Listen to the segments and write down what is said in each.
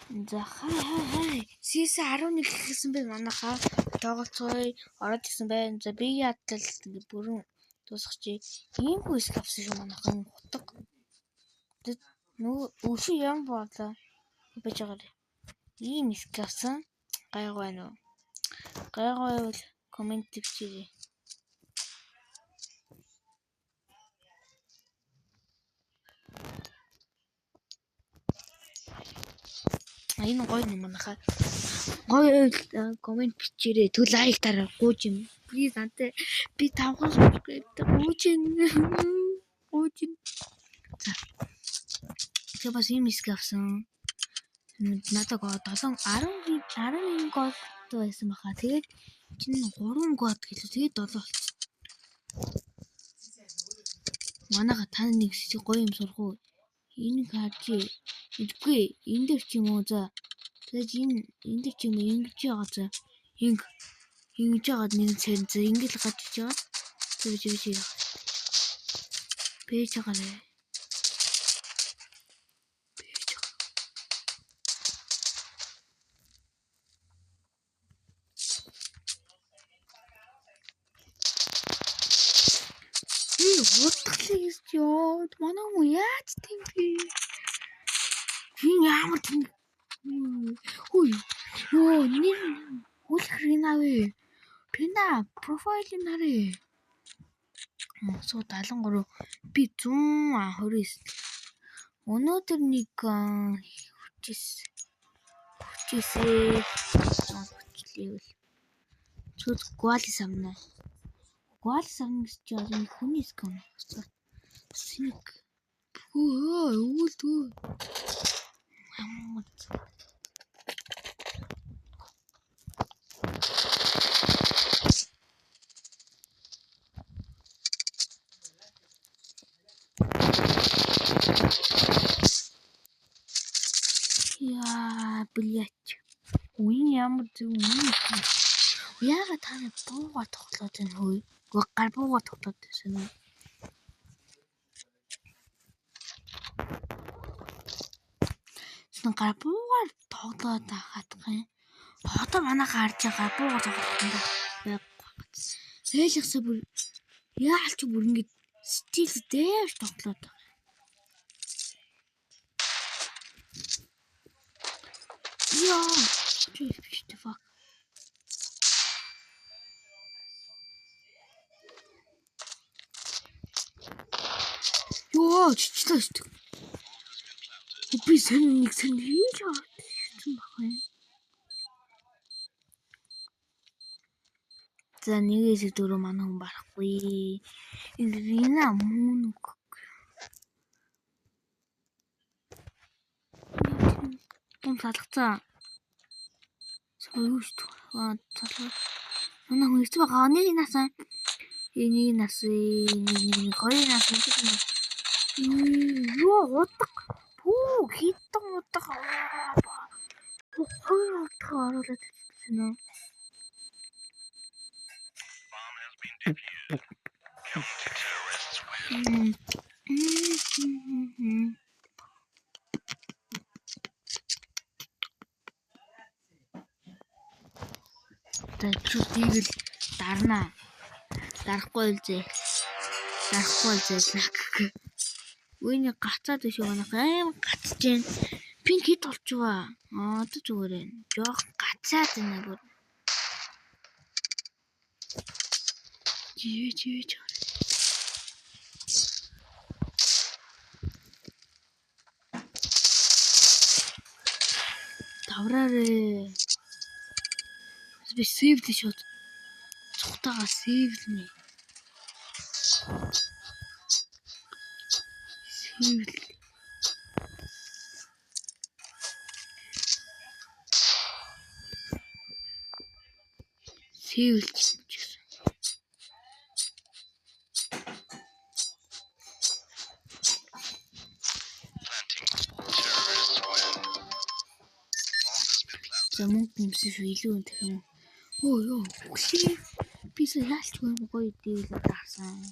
За хай хай хай. Season 11 гэсэн бэ манайхаа тоглолцгоё. Ороод ирсэн байна. За би ядтал ингээ бүрэн дуусгачих. Ийм хүйс авсан шүү манайхан хутга. Нөгөө өвшин юм болоо. Бэж байгаарай. Ийм иск авсан. Гайгүй байна уу? Гайгүй байвал коммент бичээрэй. Энэ гоё юм манайхаа. Гоё байвал коммент бичээрэй. Тэг лайк дараа гууж юм. Please антай би 5 subscribe-тай гууж юм. Гууж юм. За. Тэгээ бас ийм иск авсан. Надад 7 11 гол байсан баха. Тэгээд чинь 3 гол гэлээ. Тэгээд 7 болчихсон. Манайха та нэг гоё юм сурах уу? Энийг харж идэхгүй. Энэ дээр ч юм уу за. Тэгээд энэ дээр ч юм уу ингэж байгаа за. Ингэж байгаад нэг царин за ингэж л гарч иж байгаа. За бич бич. Бэж байгаарэ. Бэж байгаа. Би утгалыг гэж ёо. Манай хүн яаж тийм бэ? Би ямар тийм хүй. Ёо, нэр хүлх ринавэ. Пина профайлыг харъя. Суу 73 би 129. Өнөөдөр нэг 39 130 левел. Зүг гуалис амна. Гуалис амна гэж чи одоо нэг хүний скам. Синик. Өө өвөлдгөө. Ямар Яа, блять. Үн ямар зөв юм. Яагаад та нар буугаа тоглоод байна хөө? Үгүй гар буугаа тоглоод байсан уу? Гар буугаар тоглоод байхад юм. Одоо манайхаа харж байгаа гар буугаар тоглох юм байхгүй. Зээлхсээ бүр яалч бүр ингэ стил дээвч тоглоод байгаа. Яа, чи the fuck. Йоо, чичлээ шүү дээ. Би сэн нэг сэн хийж авсан баг юм. За 1-4 манай хүн барахгүй. Энэ Рина мөн үг. Бум салгацсан. Юу шүү дээ. Аа салгаа. Манай хүн хэцүү байгаа. Нэг насаа. Энийг нас нэг хоёр нас. Юу удаг. Пүү хитэн удаг. Хоёр удаг оруулаад ирсэн үү? За чүтийг л дарна. Дарахгүй л зээ. Дарахгүй л зээ. Үүний гацаад биш үү? Аим гацж гин. Пинк хэд болчихваа? Аа одоо зүгээр ээ. Жоох гацаад байна бүр. Живэж живэж. Тавраарэ. Би сейвлээ шууд. Цухтаага сейвлэнэ. Сейвл. Сейвлж гэсэн. За мөнгө нэмсэн шүү илүү юм гэх юм. Өө ёо үхлээ. Би сая яалч юм гоё дэвэл таарсан.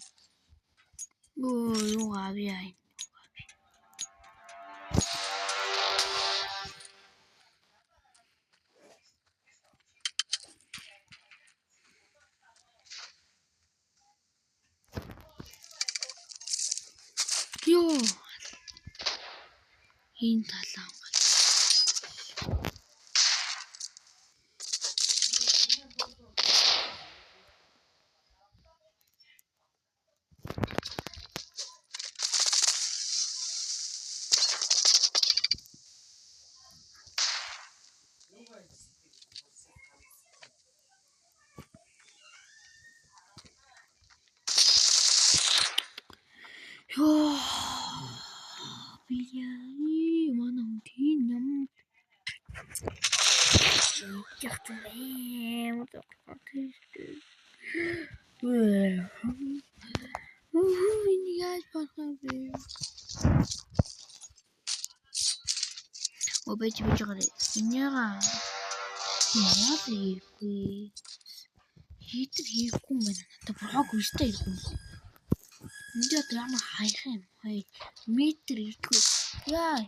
Өө юу авъя. Энэ талаа хамгаалж. Йоо. Би яа, манай хүн тийм юм. Яг тийм амар. Үу, энэ яаж болох юм бэ? Оо бэж бэж гараа. Энийга яагаад хийхгүй? Хийдэг хийхгүй юм байна. Надад брог өстэй ирэхгүй юм. Энд одоо ямар хаях юм? 2 метр ирдэггүй. Яа.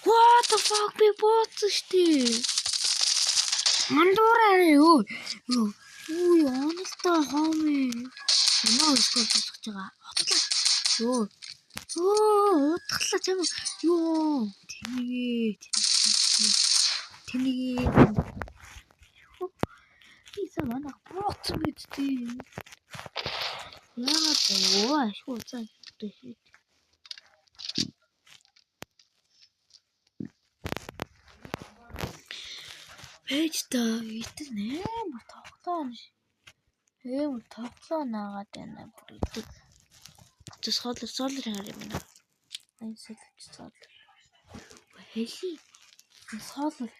What the fuck би бууцсан штэ. Мандуураа юу? Юу? Үу, онолтой хоми. Ямаа өсгөө босгож байгаа. Отглаа. Юу? Оо, утгалаа чам. Юу? Тэнийгээ. Тэнийгээ. Хийсэн манайх бууцсан биз дээ. Яагаад вэ? Ашгүй уцаа гэдэг шít. Пэж та итэр нээр тоглоо. Амар тоглоо наагаад байна бүр идэг. За солор солор хараа юм байна. Энэ солор солор. Хэли. Солор.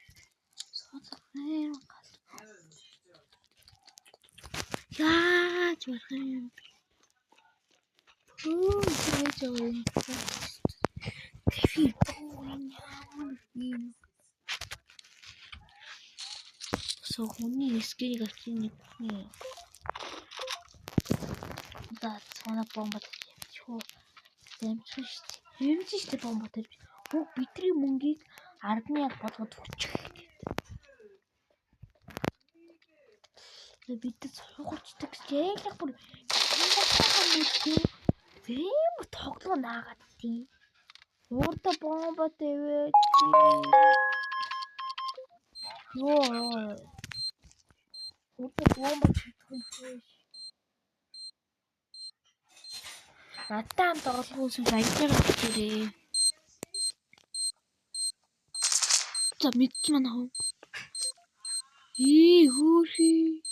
Солор амар гал. Яаж болох юм бэ? Хөө яаж байгаа юм. Тэгэхээр ямар юм. Со хүний скийг авчих нэг хүний. За цаана бомба тавьчих. Дамжих шүү дээ. Хэмжин шүү дээ бомба тавьж. Бүх бидний мөнгийг 10,000 болгоод өгчих гэдэг. Бид суугчдаг зээлэг бүр зэм тоглоо наагаад тийм. Уурда бомба тавиад. Йоо. Уурда бомба тавих. Надтай хамт тоглох хүсвэл баяртай бичээрэй. За мэдчих манай хүн. Ий хөөхий.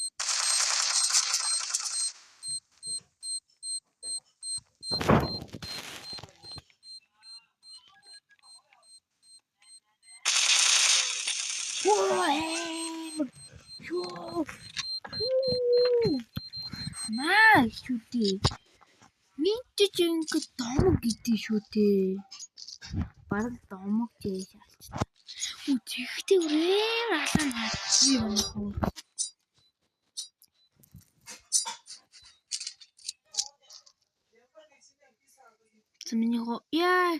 Йоо. Наа шүү дээ. Минь ч ингэ домог гэдэг шүү дээ. Бараг домог гэж алчтай. Үу тэгтээ үрээр алаан хаачих юм уу? За миний хоо яа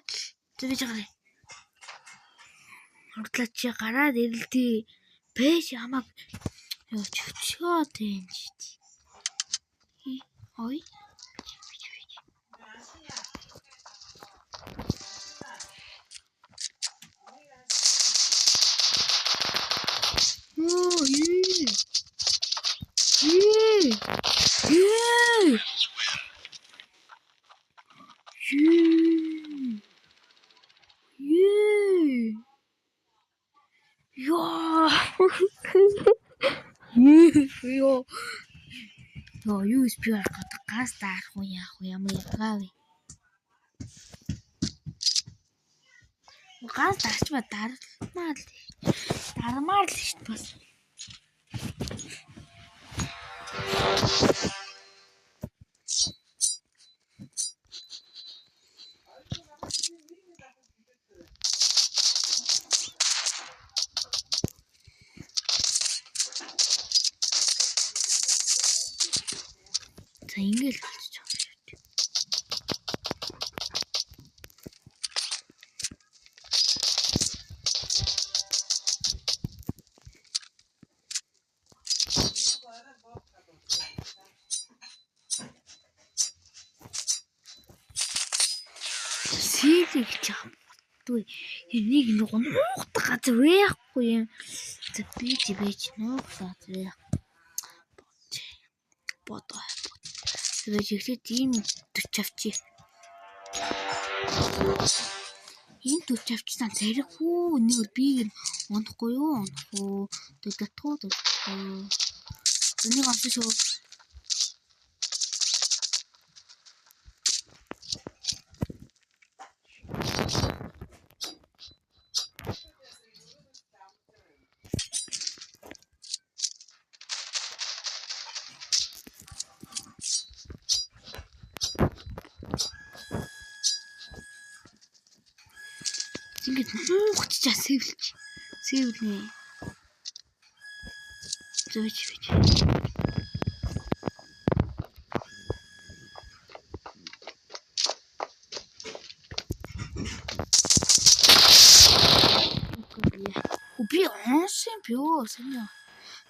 зүрэж байгаа. Хурдлаа чи гараад ирэлтий. Бэш ямаг ёо чөчөө тэн чи. Ой. Оо ээ. Ээ. Ээ. Ээ. Яа. Ёо. Ёо, USB гаргаад газ даарах уу яах вэ? Ямар ядгаа вэ? Газ дарчмаа дармаар л дармаар л шүү дээ бас. За ингээл болчих жоох шүү дээ. Save гэж байгаа юм. Нэг нэг нуугдах газар байхгүй юм. За би бэж нуугдах газар байхгүй. Бодоо. Тэгээд эхлээд ийм 40 авчи. Энэ 40 авчсан царих үү? Нэг би унахгүй юу? Унах уу? Дутуу дутуу. Энийг онсон шүү. Ингээд нуугччаа сэвлж. Сэвлнэ. Зөөж бич. Би онсон бയോ санаа.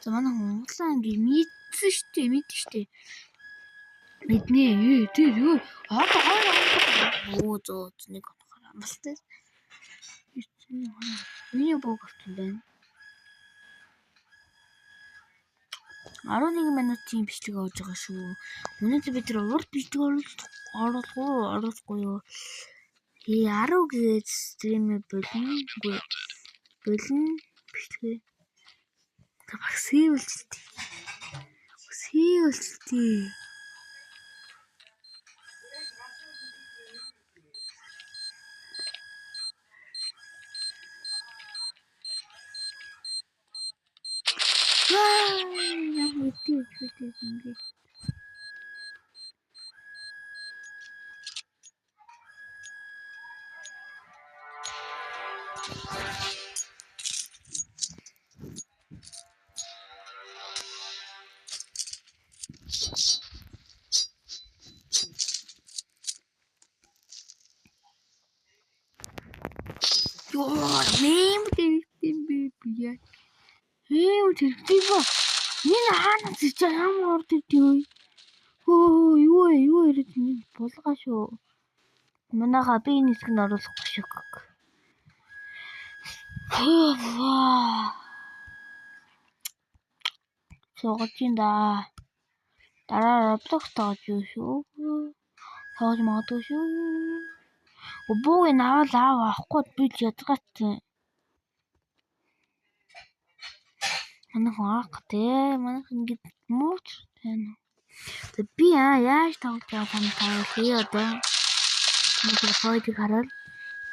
За манай хүн улаан ингээ мэдсэн штэ, мэдэн штэ. Мэднэ. Тэр юу? Одоо хоёр оо зөө нэг онохоор амлалтай. Миний бог авсан байна. 11 минутын бичлэг авж байгаа шүү. Өнөөдөр бид нар урт бичлэг оруулах уу, оруулахгүй юу? 10 гээд стрим болно. Үгүй. Болно бичлэгээ. Баг сэвэлчтэй. Сэвэлчтэй. Ингээд. Йоо, нэм тэрхтэн би би. Эм тэрхтэн ба. Энэ хаана зич ямар орд ирдэг вэ? Хөө юу вэ? Юу яриад энэ булгаа шүү. Манайха би энэ хэсэг нь оруулахгүй шүү. Суугаж ин да. Дараа Roblox тоглож юу шүү. Тоглож магадгүй шүү. Бууг нь авал аав авахгүй би л язгаартай. Манайх аах те. Манайх ингээд мууч байна. За би яаж тоглож байгааг нь таруулъя одоо. Нэг фойдыг хараад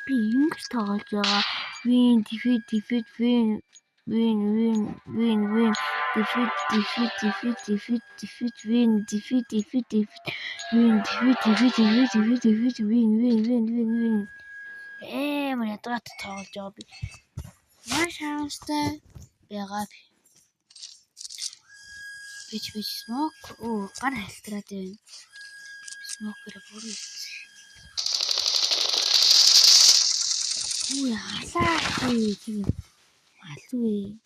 би ингэж тоглож байгаа. Win defeat defeat win win win win win defeat defeat defeat defeat defeat win defeat defeat defeat win defeat defeat defeat defeat defeat win win win win win. Амар ядгаад тоглож байгаа би. Маш харамстай байгаа би. Бич бич smoke оо гар хальтраад байна. Smoke-ээр буруу хэлсэн. Үу халаа тийм алгүй.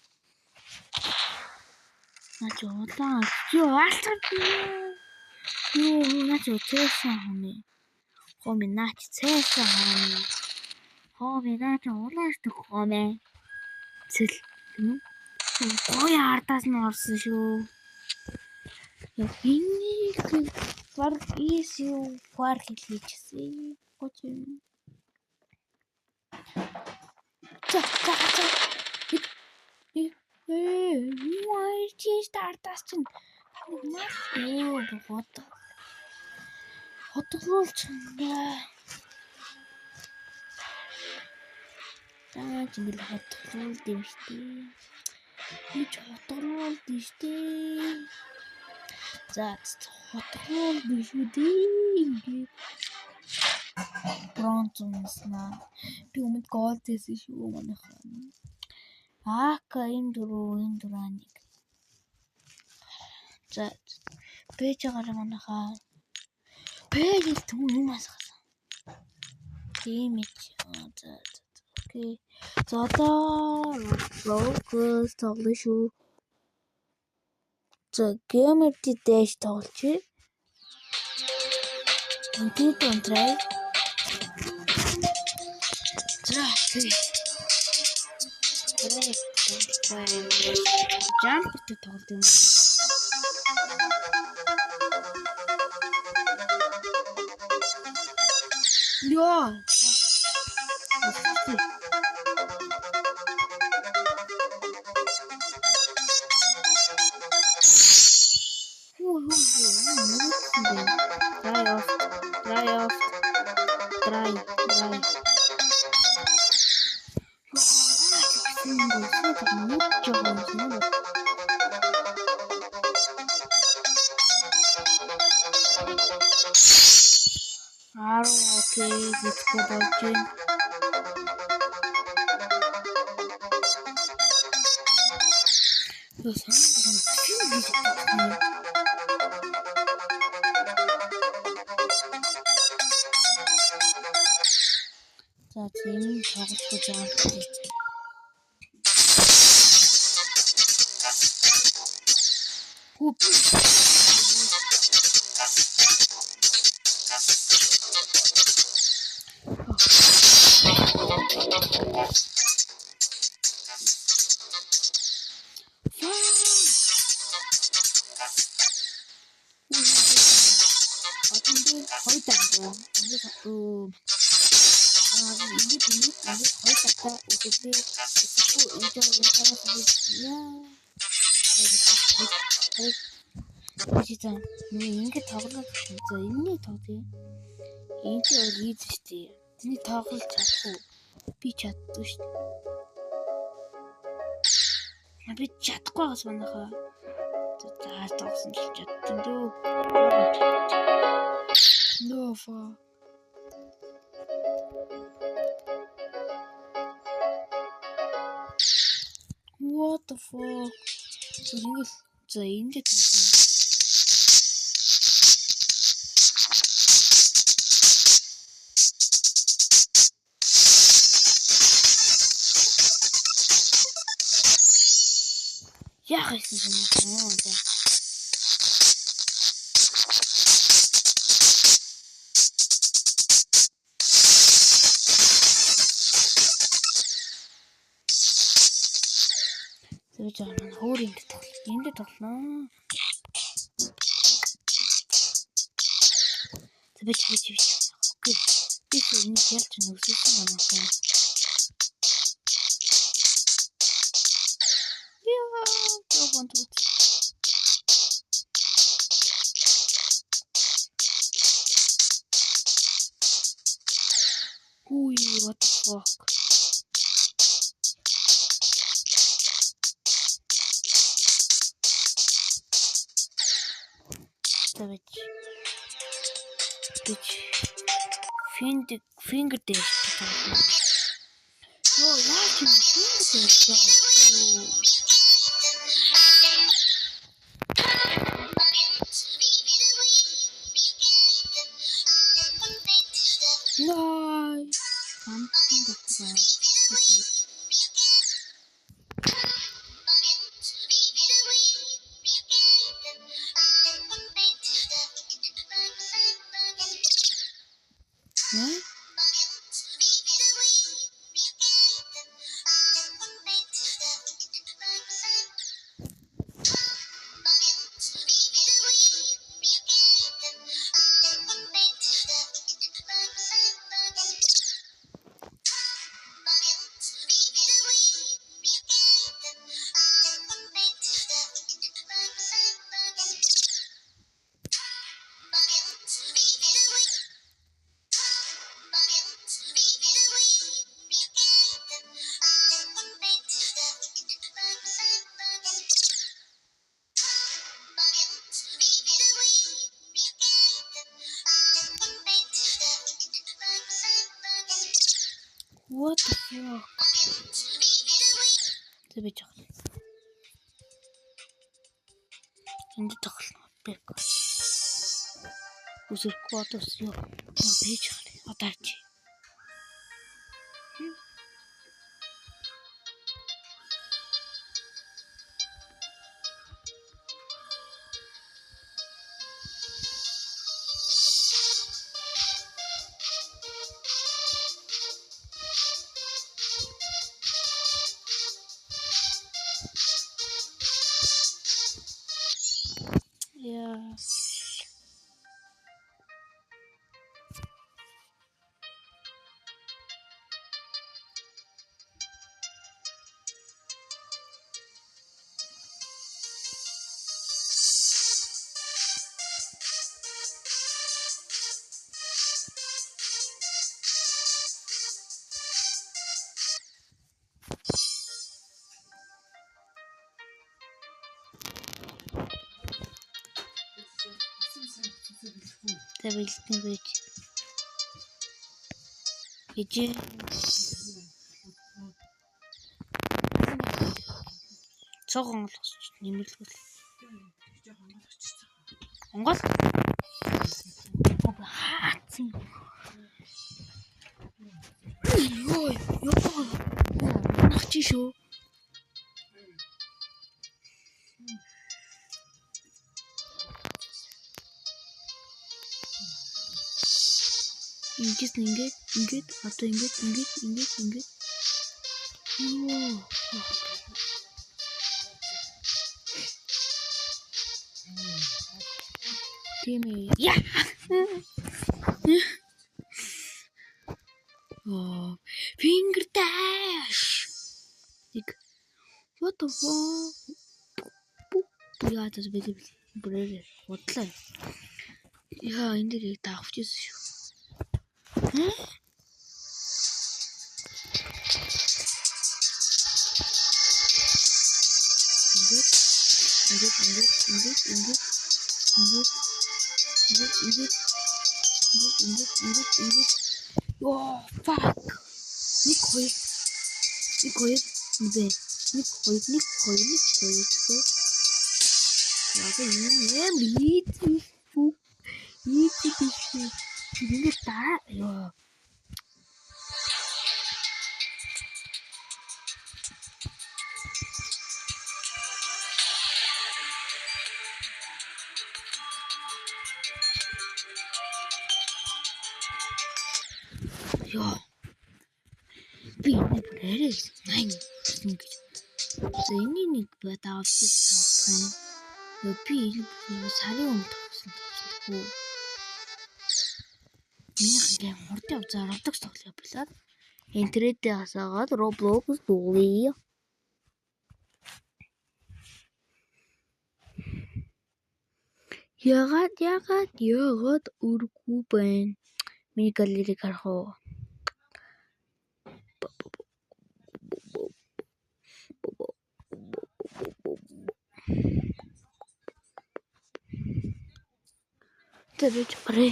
Наач улаан юу алцсан. Юу наач цээсэн хомээ. Хомээ наач цээсэн хомээ. Хомээ наач улаан шүү хомээ. Цэл юм уу? Гоё ардаас нь орсон шүү. Энийг баг easy war хэлчихсэн. Гоч юм. За за за. Юу чи стартаас чинь маш юу бод. Хотлуулч. За чингэл хотлуулд юм штэ. Энд хотлуулд штэ. За хотлуулд шүү дээ. Ингээд бронз унснаа. Би өмнө голд байсан шүү манайхаа. АК M4 M4A1. За пэж гараа манайхаа. Пэж л түн юм асгасан. Тийм ээ. За за. Окей. За одоо Roblox тоглоно шүү. За Gamer Dash тоглолч. Infinity on Trail. За тий. Jump-тэй тоглолт юм. Йоо. Try off. Try off. Try. Try. Okay, let's go болж. За тийм тоглохгүй жаах. Хүү. Ингээд тоглоод за энэний тоглоё. Энэ чи бол easy шүү дээ. Тэний тоглож чадах уу? Би чаддгүй шүү дээ. Би чадахгүй байгаас манайхаа. За тоглосон ч чаддсан дөө. No fuck. What the fuck? Ингээл за ингээд яах юм бэ? За. Тэр жаа маань өөр ингэ тоглох. Ингэ тоглоно. За бич бич бич. Окей. Би энийг ялч нүссэн байна. Яа, жоохон тууц. Хүй, what the fuck? Бич. Finger dash тоглоно. Йоо, яаж юм finger dash тоглоно? Най. Хамтын дотор. What the fuck? За би жоох. Энд тоглоно. Бэг. Үсрэхгүй одоо юу? Пэйж харъя. Одоо арч. За бэлтэн гэж. Гэж. Цог онгойлгоч нэмэлт. Онгойл. Хаацсан. Йоо, ёо. Нах чи шүү. Ингэс ингээд ингээд одоо ингээд ингээд ингээд ингээд. Йоо. Тийм ээ. Яа. Оо, finger dash. Нэг what the fuck? Яа, тэс бэлээ бэлээ. Бодлоо. Яа, энэ дээр яг даавч ирсэн шүү. Ингээд ингээд ингээд ингээд ингээд ингээд ингээд ингээд ингээд ингээд ингээд. Йоо, fuck. 1 2 1 2 2 1 2 1 2 1 2. Яг энэ амар easy шүү. Easy биш. Ингээд дараа ёо. Ёо. Би энэ бүр арай 80 гэж. За энэний нэг даавч байна. Ёо би энэ сарын өмнө тоглосон төгөө. Минийх ингээ хурдан явцаа Roblox тоглоё болоод интернетээ хасаагаад Roblox тоглоё. Ягаад ягаад ягаад өргүү байна. Миний галерейг харах уу? Тэр барай.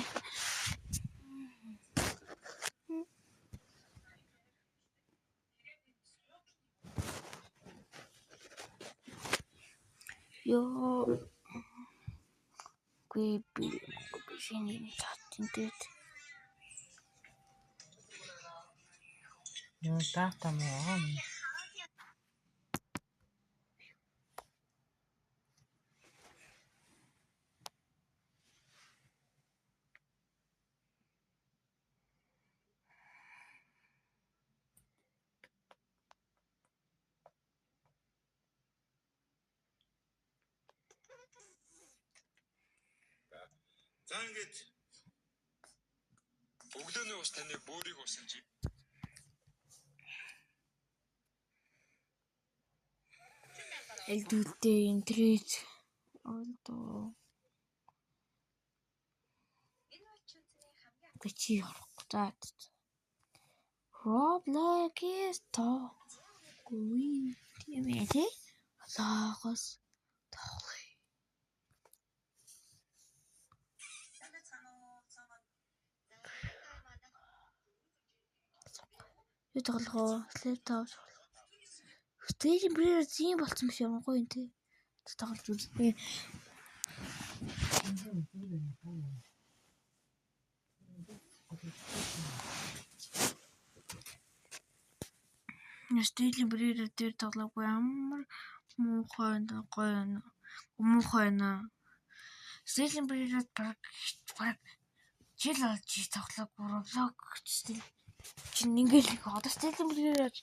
Йоо. Гүй би шинэ чат дээр. Юу дата мó. За ингээд өглөөний ус таны бөөрийг усалж Элдвүдээ интернет олдоо. Чи орохгүй за. Roblox тоглоё тийм ээ тий. Логос тоглоё. Юу тоглох вэ? Laptop. Stage Player зин болцсон биш юм гоё юм тий. Тоглож үзье. Stage Player дээр тоглоогүй ямар муухай гоё юм. Муухай байна. Stage Player баг жил болж тоглоогүй Roblox чинь ингээл их одоо Stage Player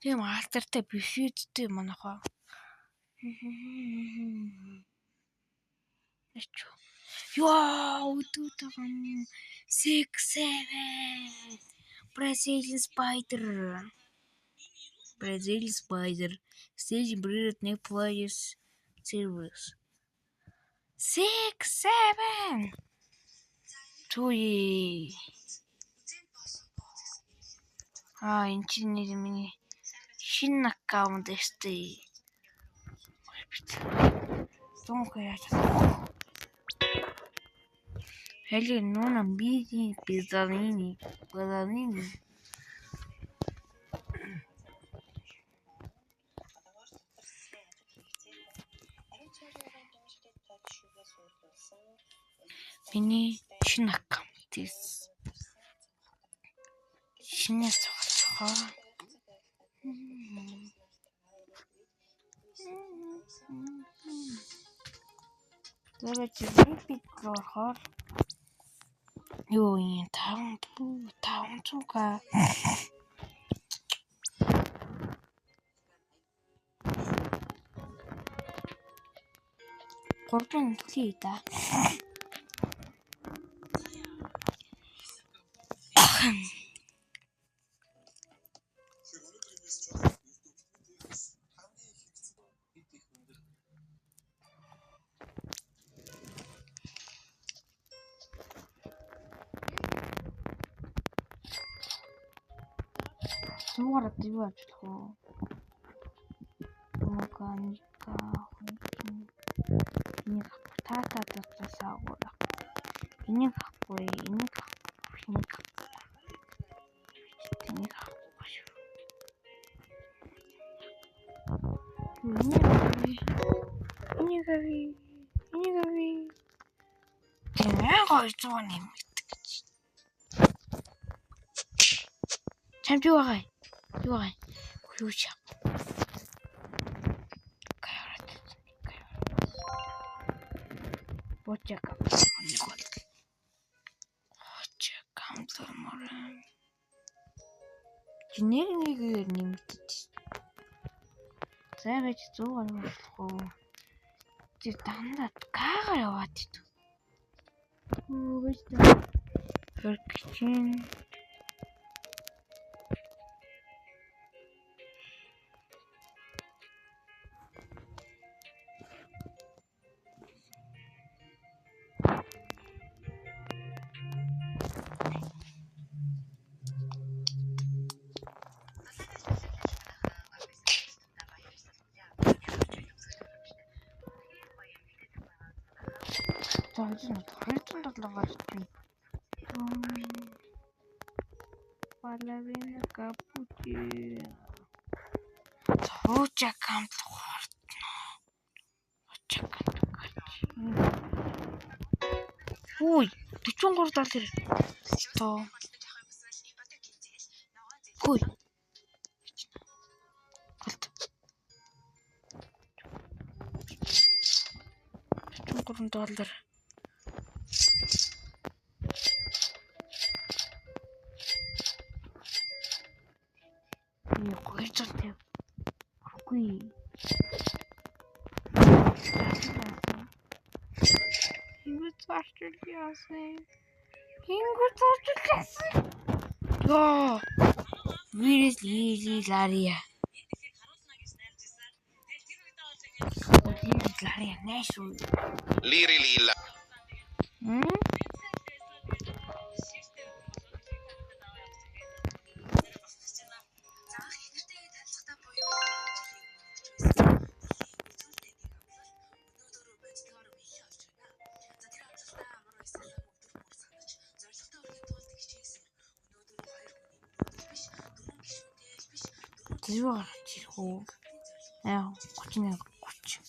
тийм алдартай биш үсттэй манайхаа. Йоо, өдөөд байгаа юм. 6 7 Brazilian Spider. Brazilian Spider. Stage Player нэг players service. 6 7 2. Аа, энэ чинь нэр миний шинэ аккаунт өстэй. 100 яаж чадах. Хайлыг нуна бизи бизалини базалини. Миний шинэ аккаунт шинэ цогцохоо. Тэгээд би орохоор юу юм 500 к 3 төлөе да. Зуугаар одоо юу авч болох вэ? Мөганика энийг авахгүй та дотроос авахгүй. Энийг авахгүй, энийг авахгүй, энийг авахгүй. Энийг авахгүй шүү. Энийг авъя. Энийг авъя. Энийг авъя. 1200 нэмэгдэх гэж. Чамд юу байгаа юм? Юу байгаа юм? Юу ч юм. Бочак нэг бол. Бочак амтмар. Чинээр нэгээр нэмэгдэж. За байж 100 гаруй болох уу? Чи дандаа кагаар яваад идэв. Хөө гэж хөргөчин. За 207 гарч байна. Балерина капучино. Хууча камт хортно. Хууча камт гарч. Хүй 43 доллар. Тоо. Хүй. Голт. 43 доллар. Юу 250. Үгүй. Хингүү зарчул яасан. Хингүү зарчул яасан. Йоо. Вирус лили лария. Лили лария нэшүү. Лири лила. Юу гарч ирэх үү? Аа 31 30.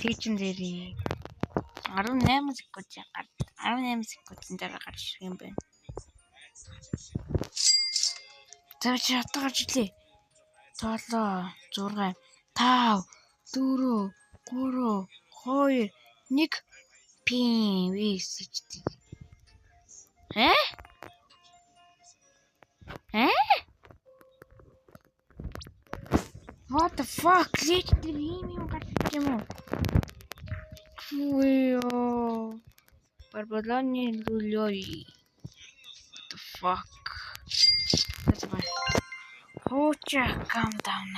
Legendary 18 секунд гар 18 секундын дараа гарч ирэх юм байна. За чи одоо гарч ирлээ. 7 6 5 4 3 2 1 пин висчтэй. Э? Э? What the fuck? Legendary ийм юм гарч ирэх юм уу? Үе. Барбаланы лулёй. What the fuck? That's my. Хууча calm down.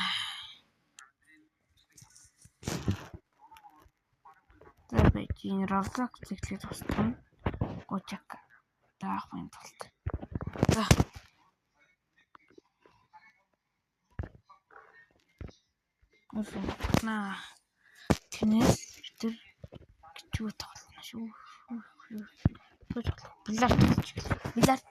За байж энэ Roblox зэглээд устгах. Гучак даахын тулд. За. Наа. Тэрнээс бид нар кичүү тоглоно шүү. Бильярд тоглож эхэллээ. Бильярд.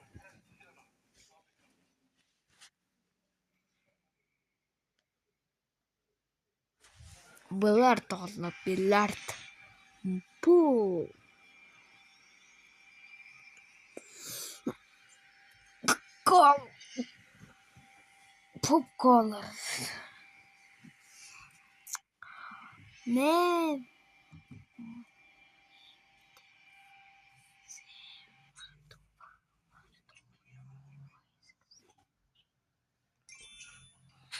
Бильярд тоглоно. Бильярд. Пүү. Гол. Попкорн. Нэ.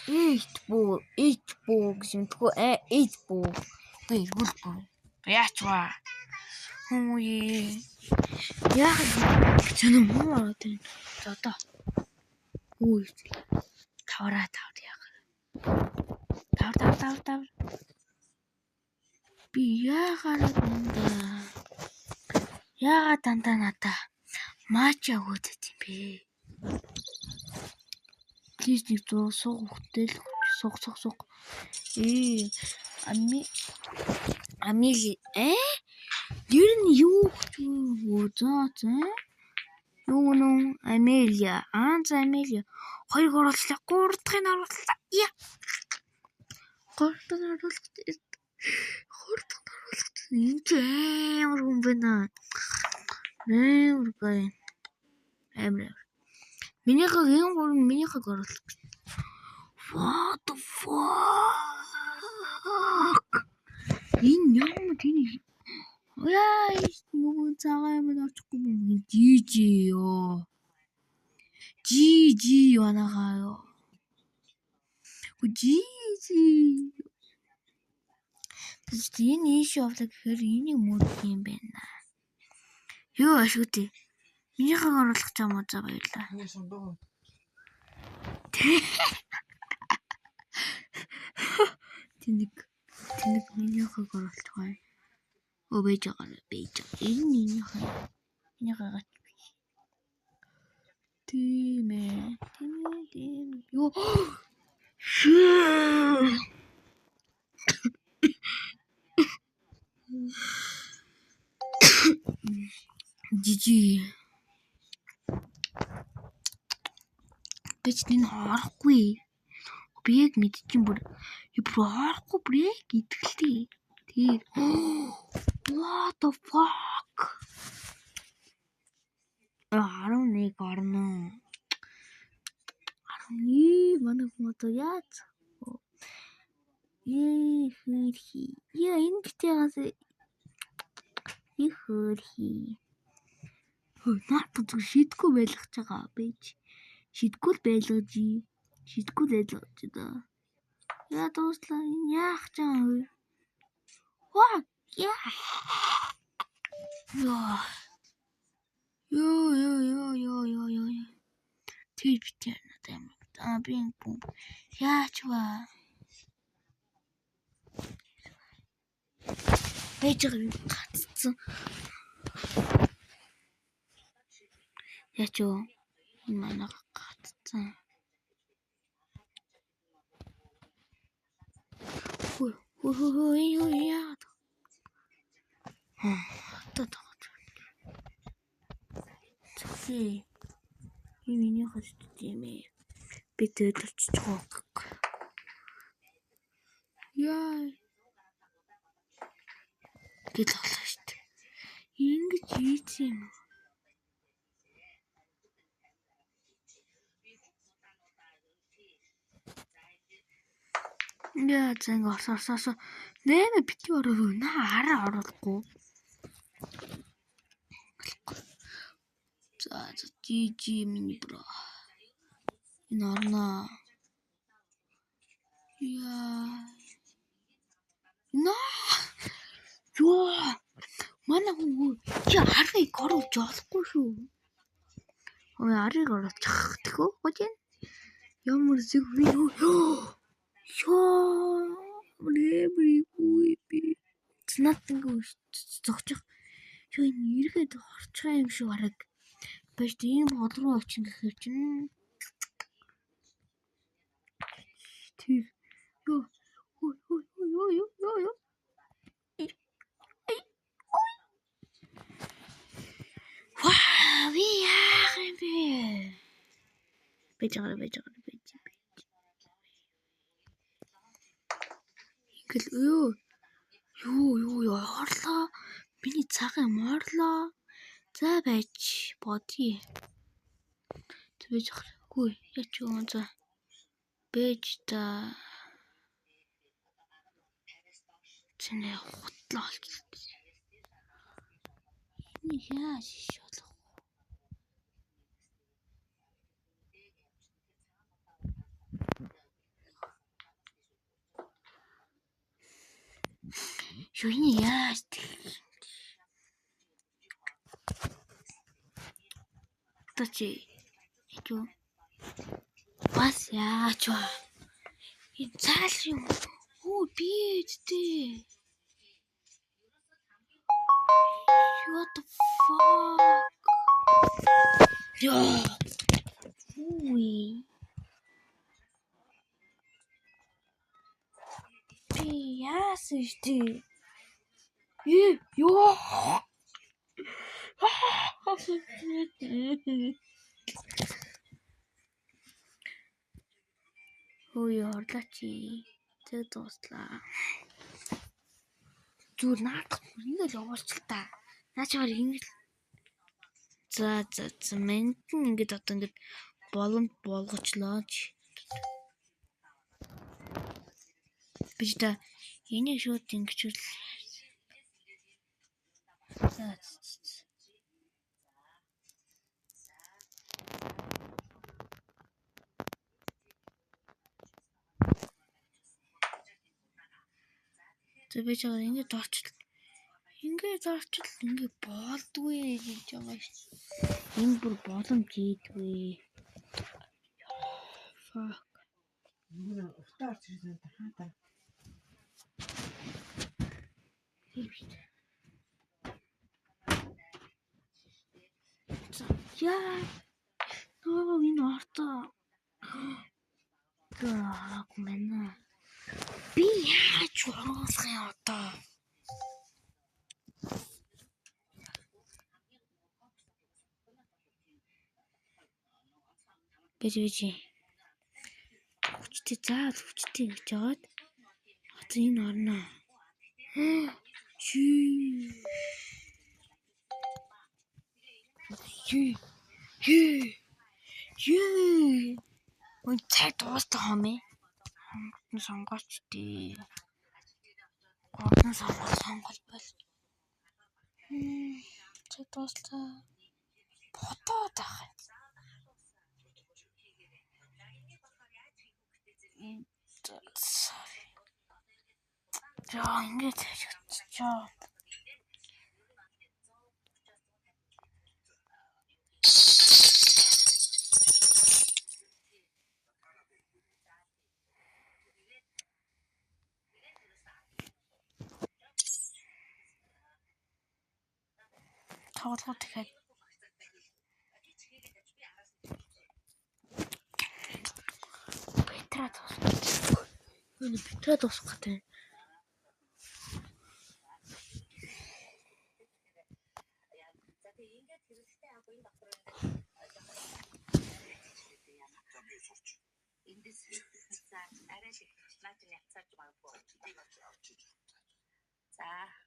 Eight ball, eight ball гэж мэдгүй eight ball. Би эргүүл бүү. Яач вэ? Хөөе. Яагаад сонин муу ороод ирнэ. За одоо. Хөө. Тавраа тавр яах. Тавр тавр тавр тавр. Би яагаад дандаа. Яагаад дандаа надаа матча өгөөд юм бэ? Please нэг 100 сууг хөхтэл суг суг суг. Ами Амили ер нь юу хөө зөө зөө. Юу нү Амелия. Аа за Амелия. Хоёрыг орууллаа. Гурав дахыг орууллаа. Яа. Гурав дахыг оруулах. Гурав дахыг оруулах. Энэ ч амар хүн байна. Амар гай. Амар. Минийхийг энэ гурав нь минийхийг оруулах. What the fuck? Энэ ямар тэний яа нөгөө цагаан юм орчихгүй юм. GG ёо. GG манайхаа ёо. GG. Тэгвэл энэ ийш явлаа гэхээр энийг мөрдөг юм байна. Юу ашгүй дээ. Минийхийг оруулах ч юм уу за баярлаа. Тэнэг тэнэг минийхийг оруулах бай. Өө байж байгаа байж байгаа. Энэ минийхээ. Минийхээ гач. Тийм ээ. Тийм ээ тийм. Юу. GG. Би ч энэ орохгүй. Би яг мэдчихээн бүр бүр орохгүй бүр яг итгэлтэй. Тэр what the fuck? 11 орно. 11 манай хүн одоо яаж? Ээ хөрхи. Яа энэ битээс их хөрхи. Наад зүг шийдэхгүй байлгаж байгаа байж. Шийдэхгүй л байлгаж. Шийдэхгүй л байлгаж да. Яа дууслаа. Энэ яах ч юм бэ? Ваа. Яа. Йоо. Йоо ёо ёо ёо ёо ёо. Тэр битээ надад юм. Аа би бүү. Яач вэ? Байж байгаа юм гацсан. Яач юу? Энэ манай гацсан. Хөө хөө хөө юу яа. Одоо тоглож байна. Зүхээ. Энэ миний хөст юм ээ. Би төлөвчж байгаа. Яа. Гэл тоглоо шүү дээ. Ингэж ийцэн юм. Яа зэн орсон орсон орсон. Нэмэ бити ороо. Наа араа оруулахгүй. За за GG миний бро. Энэ орно. Яа. Наа. Йоо. Манай хүн чи арыг оруулж болохгүй шүү. Ой арыг оруулчих тэхүү гож энэ. Ямар зүг вэ? Йоо. Нэмрийгүй би. Над ингээ зогчих. Юу энэ эргээд орчих юм шиг бараг. Байж ийм гол руу очих гэхээр чинь тэр ёо Ой ой ой ой ой ой. Ваа, би яах юм бэ? Бэж байгаа бэж байгаа бэж. Ингээл юу юу юу орлоо. Миний цаг юм орлоо. За байж бодъё. Бэж хүү яч юу за. Бэж та. Чиний хутлаа олчихлоо. Энэ яаж иш болох вэ? Юу энэ яаж тэгэх юм бэ? Одоо чи юу? Бас яаж вэ? Энэ цаал юм. Оо би үсттэй. What the fuck? Яа. Үгүй. Би яасан штэ? Ээ ёо. Хөөе орлоо чи. Тэг дууслаа. Зүгээр наадах ингээл явуулчих та. Наа чигээр ингээл за за за мэнд нь ингээд одоо ингээд боломж болгочлоо чи. Би та энийг шууд ингэчүүл. За за би чагаар ингээд орчил. Ингээд орчил ингээд болдгүй гэж байгаа шүү. Энэ бүр боломж ийдгүй. Fuck. Нүгэн уртаа орж ирсэн та хаа та. Тийм шүү дээ. За яа. Нөө энэ орцоо. Гаагүй мэнэ. Би яаж оруулах юм одоо? Бэж бэж. Хүчтэй заавал хүчтэй гэж жагаад одоо энэ орно. Чи. Чи. Чи. Чи. Үн цаг дуустах юм ээ. Хонгот нь сонгооч дээ. Гурван сонгол сонгол бол. Цаг дууслаа. Бодоод байх юм. Яа ингэж чадчихаа. Тоглоод дахиад Петра дуусах. Энэ Петра дуусах гэдэг. За.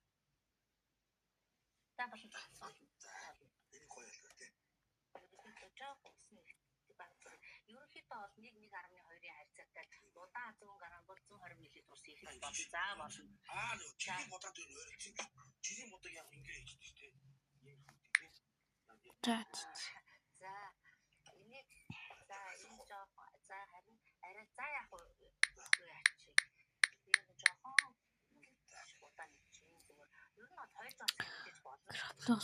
Roblox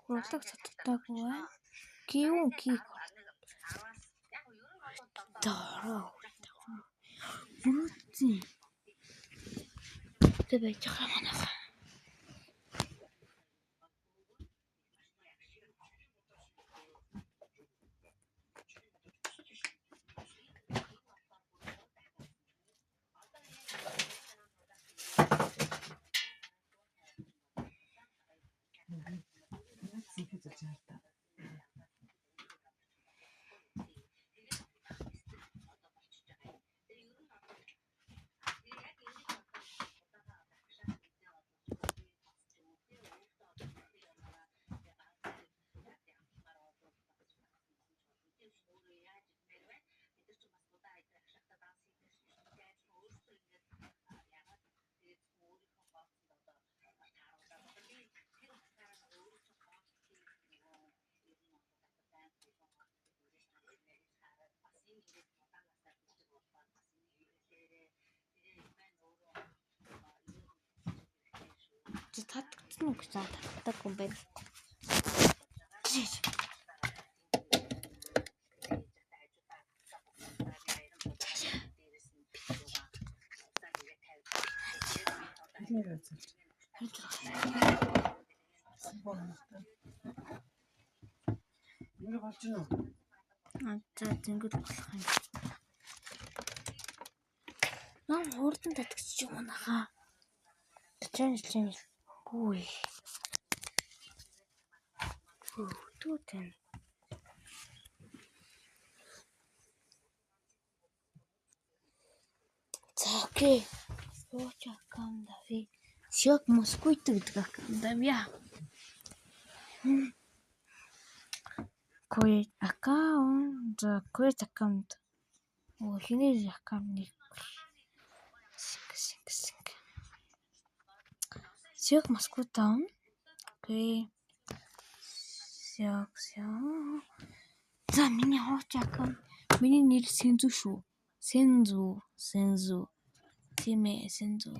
Roblox чаддаггүй байна. Гүн кик. Дороо. Бүрүүцэн. Тэ байж байгаа манайх. Татна уу гэж татдаг юм байна. Ингэ болж гинэ үү? За зингэл болох юм. Нам хурдан татгчих юм унаха. Чанж. Үгүй. Түү тэн. За окей. Ууч аккаунт авъя. Сиок Москвит гэдэг аккаунт авъя. Create account. За create account. Оо хинээр аккаунт нэг. Синг. Сиок Москвит аав. Окей. Сиок. За миний хууч аккаунт. Миний нэр Сэнзү шүү. Сэнзү. Тийм ээ, Сэнзү.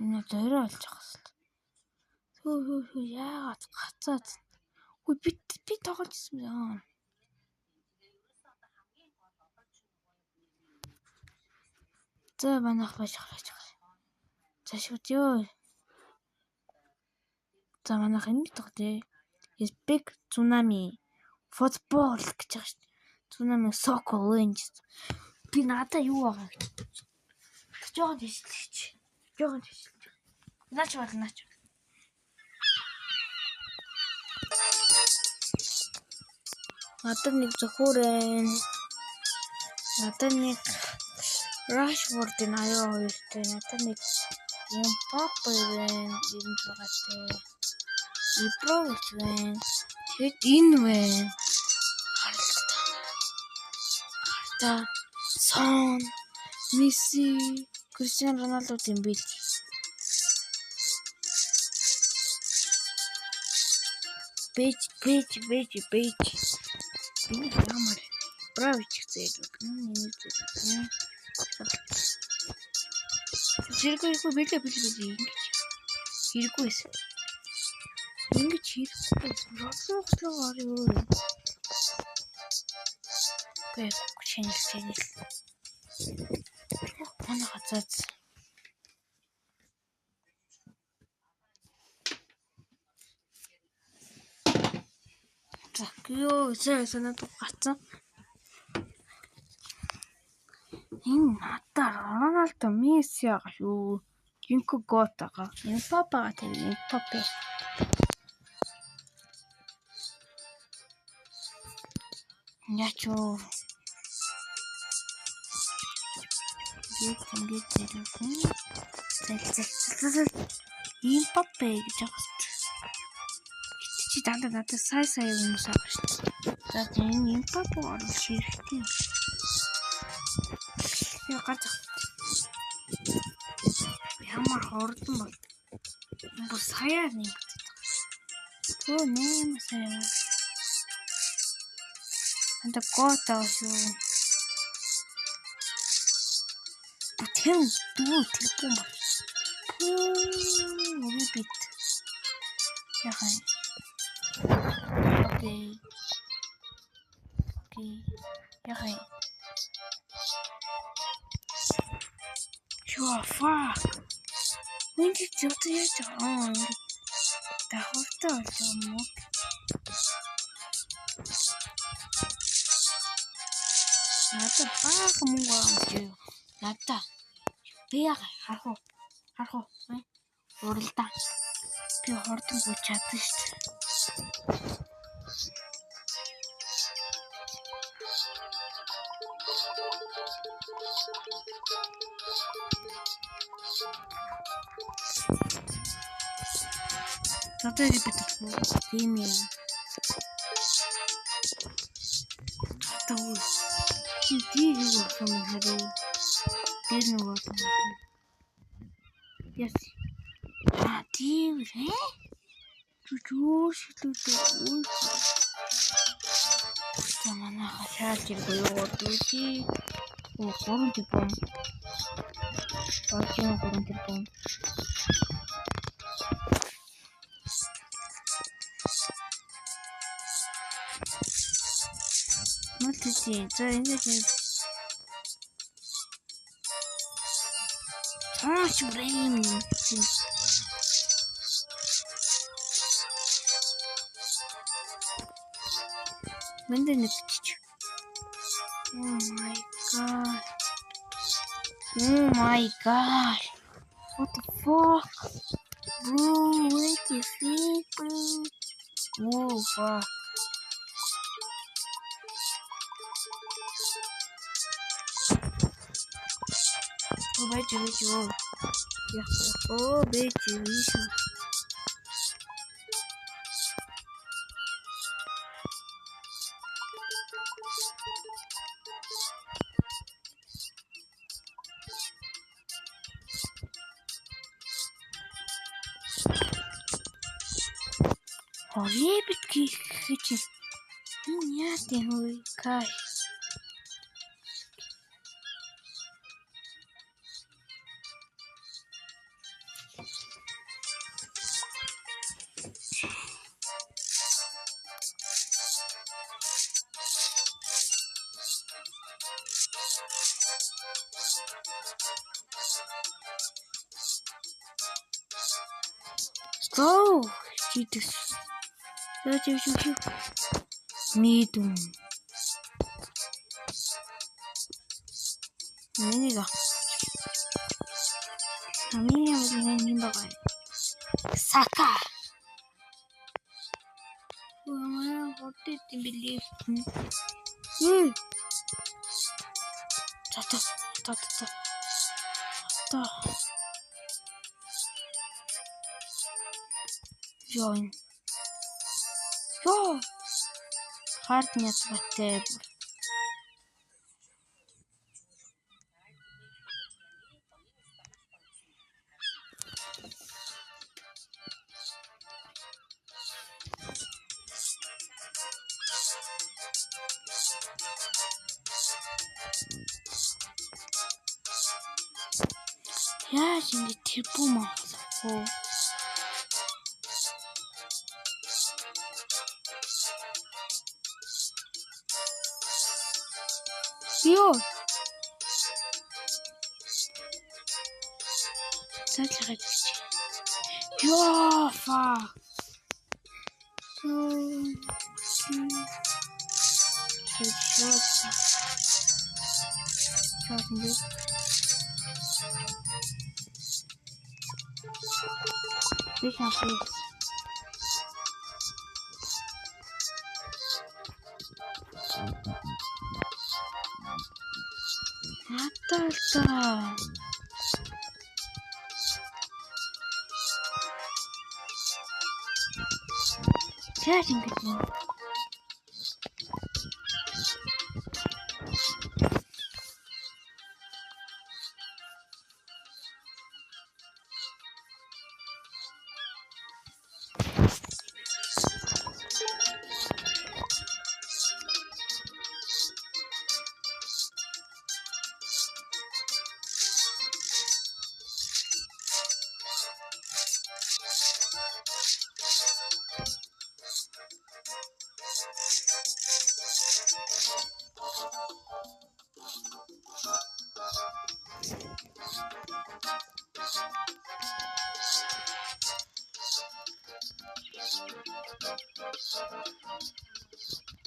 Энэ дөрөв болж байгаа юм. Хөө яагаад гацаад. Үгүй би тоглож ирсэн юм. За манайх байж гарч. За шууд ёо. За манайх энийг тоглоё. Is big tsunami football гэж байгаа шүү. Tsunami soccer гэж. Би надаа юу байгаа гэж. Жохон тийшлээч. Жохон тийшлээч. Наач бол наач. Надад нэг зөвхөр байна. Надад нэг Rashford-ын 82-тэй. Надад нэг Mbappe байна. 96-тай. Ibrovic байна. Тэгэд энэ байна. Харалтаа. Харта. Сон, Месси, Кристиано Роналдо юм бил. Бэж. Би ямар Бравич зээлэг. Энийг зээлэг. Зэрэггүй бэлээ ингэж хэрэггүй байсан. Ингэж хэрэггүй байсан. Роблокс руу орё. Гэ чэнэл. Манай хацаац. За ёо зэ надад гацсан. Энэ надад Роналдо, Месси байгаа шүү. Жинко Гот байгаа. Мбаппе байгаа тийм Мбаппе. Яач юу? Ингээд зэлсэн. Зэл. Мбаппе гэж байгаа шүү. Чи дандаа надад сая хүмүүс байгаа шүү. За энэ Мбаппе оруулах хэрэгтэй юм. Яа гарч. Ямар хурдан бол. Бүр саяар нэмэгдэж байгаа. Төө 8 сая. Анда гот аа шүү. Бүтэн дүү тэрбум бол. Пүү рибит. Яхаа. Окей. Яхаа. Йоо fuck. Ингэж одоо яаж байгаа юм бэ? Давхартай болж байгаа юм уу? Надад баахан мөнгө байгаа юм чи. Надад би яа харах уу? Харах уу? Уралдаа. Би хурдан гүйж чадсан шүү дээ. Одоо репет уу? Тийм юм. Одоо чи тийм юу болсон юм харин. Тэр нэг болсон. Яс. А тийм ээ. Чүчүү шилүүдээ. За манайха шаалж иргүй юу дүүжи. 3 тэрбум. Болж 3 тэрбум. Мэлтий. За энэ цааш брэм. Мэндэ нэгчих. Oh my god. Oh my god. What the fuck? Bro, what the fuck, bro? Oh fuck. Oh, байж байж оо. Яг оо байж биш. Ребит гэж энэ яа тийм вэ? Кай. Go. Jesus. Мэдүн. Энийг авах. Хамгийн ямар юм байгаа. Сака. Ямар хотод юм бэлээ. Та та та та. Та. Join. Йоо. Хард нязгатай. Яаж ингэ тэрбум авах вэ? Йоо. Цаашлахад чи. Йоо, fuck. Би хавьяа. Наталта. Яаж ингэж юм?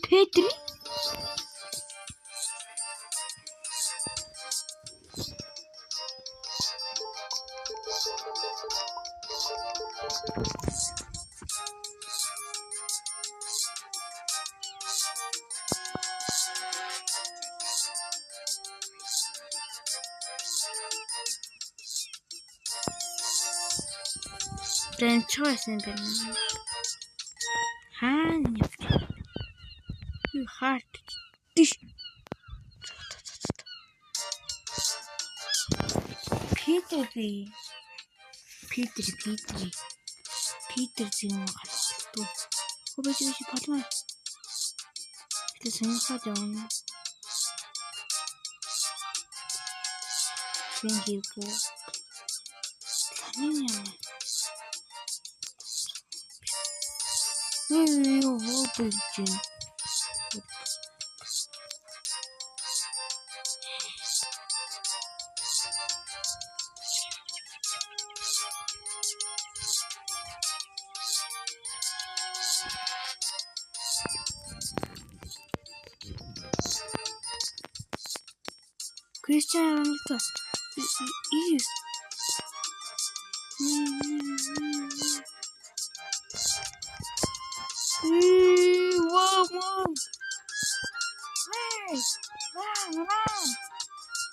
Петри? Дэнчсэн байна. Хаана явж байна? Харт тийш. Питер би. Питер Питер. Питер зин гаргалтуу. Хөөе би болмоо. Тэр сонирхоод явна. Train хийвгүй. Ламин яа. Юу болж байна? Cristiano Ronaldo. Is. Whoa, whoa. Hey, run, run.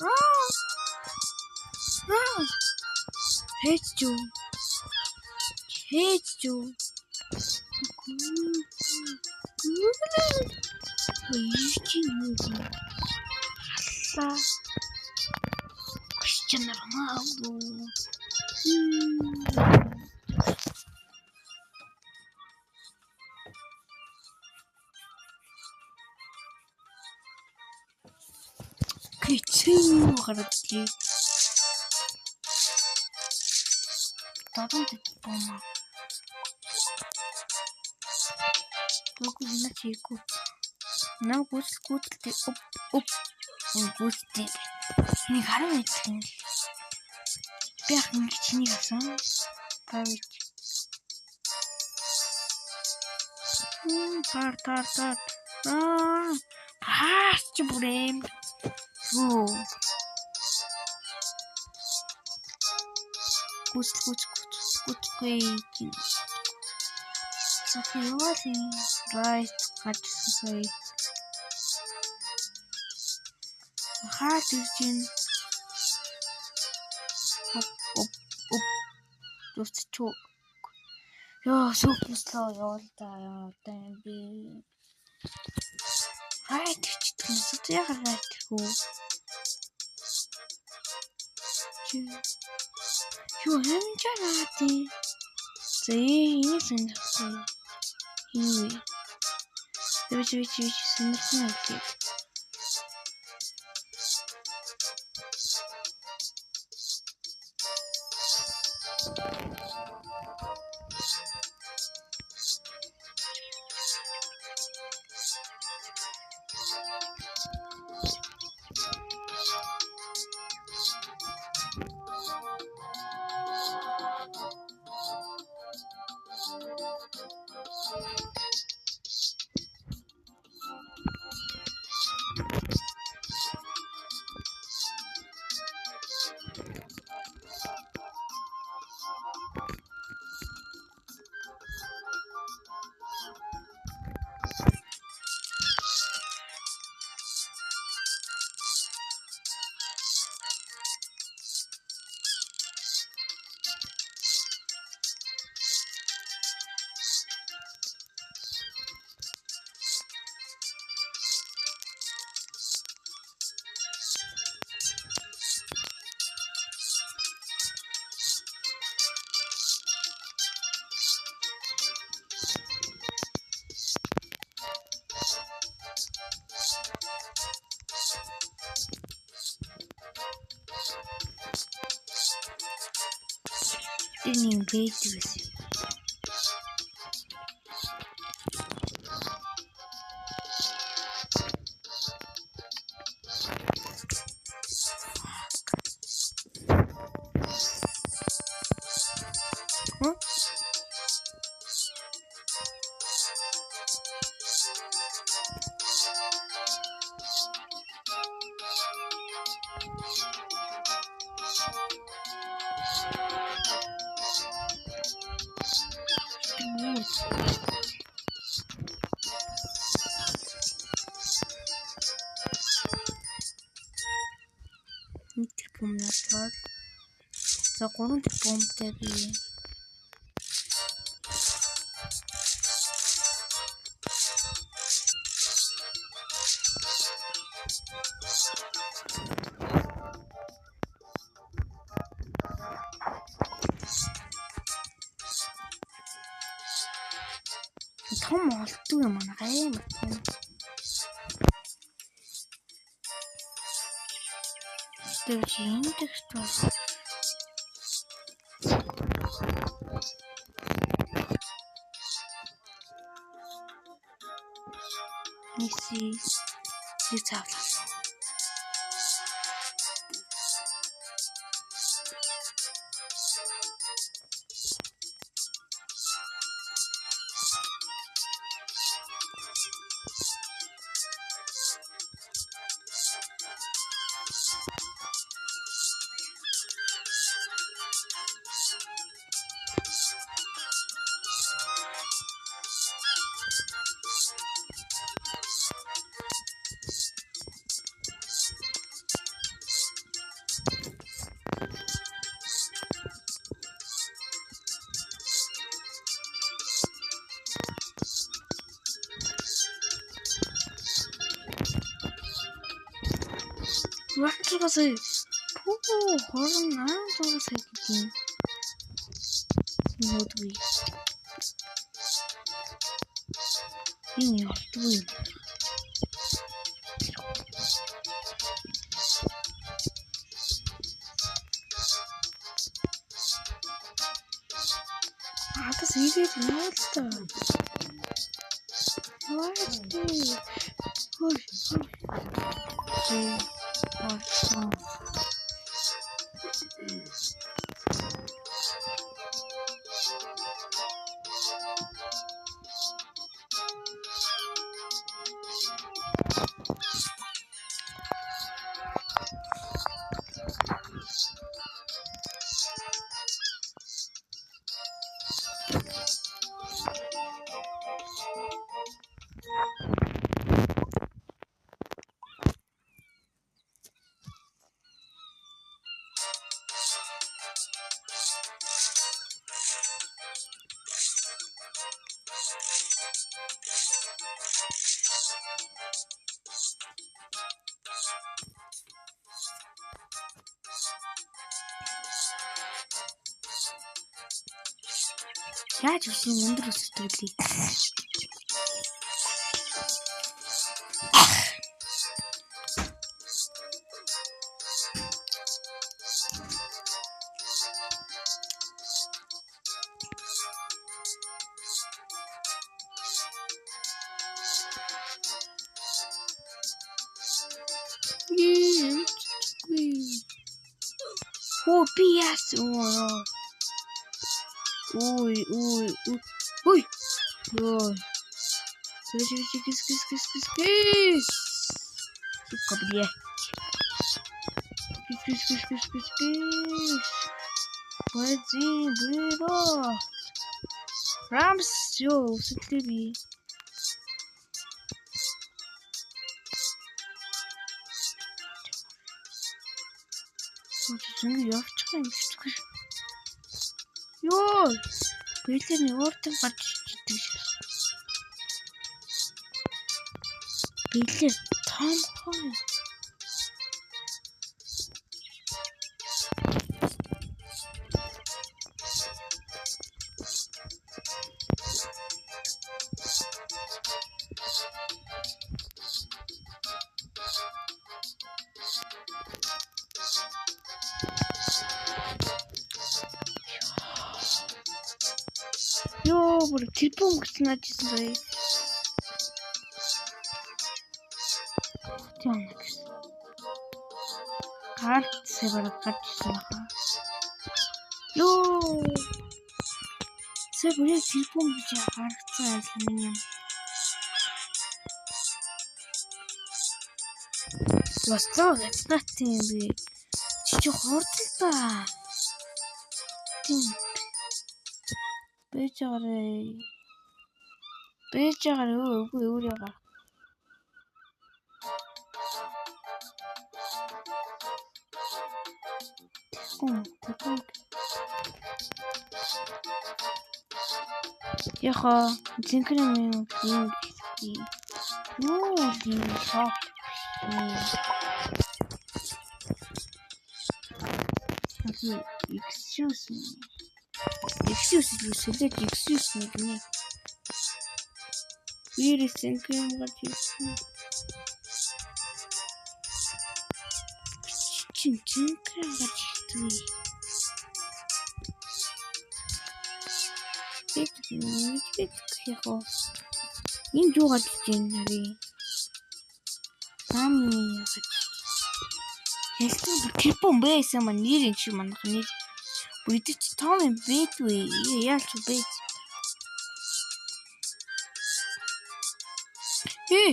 Run. Run. Hate you. Hate you. Аллаа. Cristiano Ronaldo. Кричүү гараад ирлээ. Дорон бомба. Үгүй наа чийгүй. Нам гүйцэл гүйцэлтэй өп өп гүйцэлтэй. Энийг харан мэддэг юм л. Би ах ингэ чиний авсан. Private. Тар тар тар. Аа. Хаач бүр юм. Гүү. Гүйцэл гүйц гүйцгүй. Софиоли right гарч ирсэн сая. Хаад ирж байна. Оп оп дуусчихв. Йоо, супер ёо л да ёо одоо би right хийчих юм. Яагаад right хийх вэ? Юу хэмжээ наадий. За энийг сонирхгүй. Энэ үү? Би би би сонирхон байг. Тэр нэг байдаг байсан юм. Нэг тэрбум надад. За 3 тэрбумтай би. Том олддог юм аа амар том. Тэр юм тэгш тул. Месси цаавлаа. Сая. Пүү 26 сая гэдэг юм. Нүүдгүй. Энэ ялдгүй юм. Атас ийгээд яалтай. Яалтай. Хөөе. Яаж өсөн өндөр өсөлттэй лээ. Хөө би яасан оо. Ой, ой, ой. Йоо. Кис кис кис кис кис. Сука, блядь. Кис кис кис кис кис кис. Базин, бро. Рамс, ёо, сэтлээ би. Зүг явчих юм шиг. Йоо. Бэлэн өөртөө гарч идэг шээ. Бэлэр томхон. Йоо, бүр тэрбум гэсэн ажижсэн сая. Тийм гэсэн. Гарт сая бараг гарч ирсэн баха. Йоо. Сая бүр яг тэрбум гэж гаргацсан ажил минь юм. Баслаа, яцнат юм би. Чи чи хурдл та. Тийм. Бэж байгаарай. Бэж байгаарай. Үгүй өөрөө гар. Тэгвэл яха зинхэр юм юм юу юм шок. Excuse me. Excuse me, select excuse me гинэ. Вирус зинхэр юм гарч ирсэн. Чин жинхэнэ гарч ирдэг. Би яг уу энэ юу гарч иж байна харъя. Тами гарч. Ялцсан бүр тэрбум байсан маань нэр юм шиг манайх нэр. Бүр идэж том юм бэдгүй. Яалч бэ? Хээ.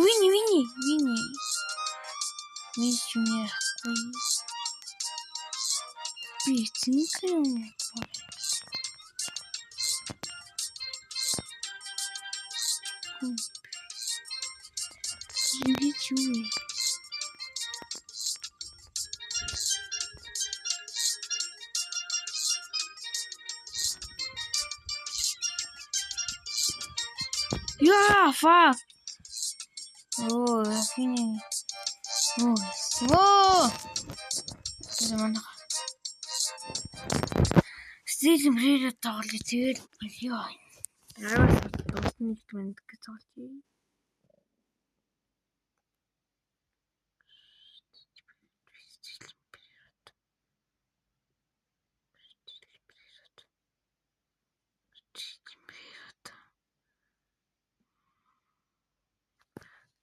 Вини вини вини. Вини юм яахгүй. Би цэнхэр юм. Би ч юу вэ? Яа, fuck. Оо, хиний. Оо, оо. Тэр манайх. Стил мрээр тоглоё. Тэгэл ёо. Араас дуусна гэж мэд гэж тоглоё.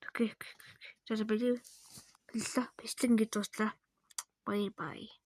Окей. За болио. Боллоо. Бичлэг ингэж дууслаа. Bye bye.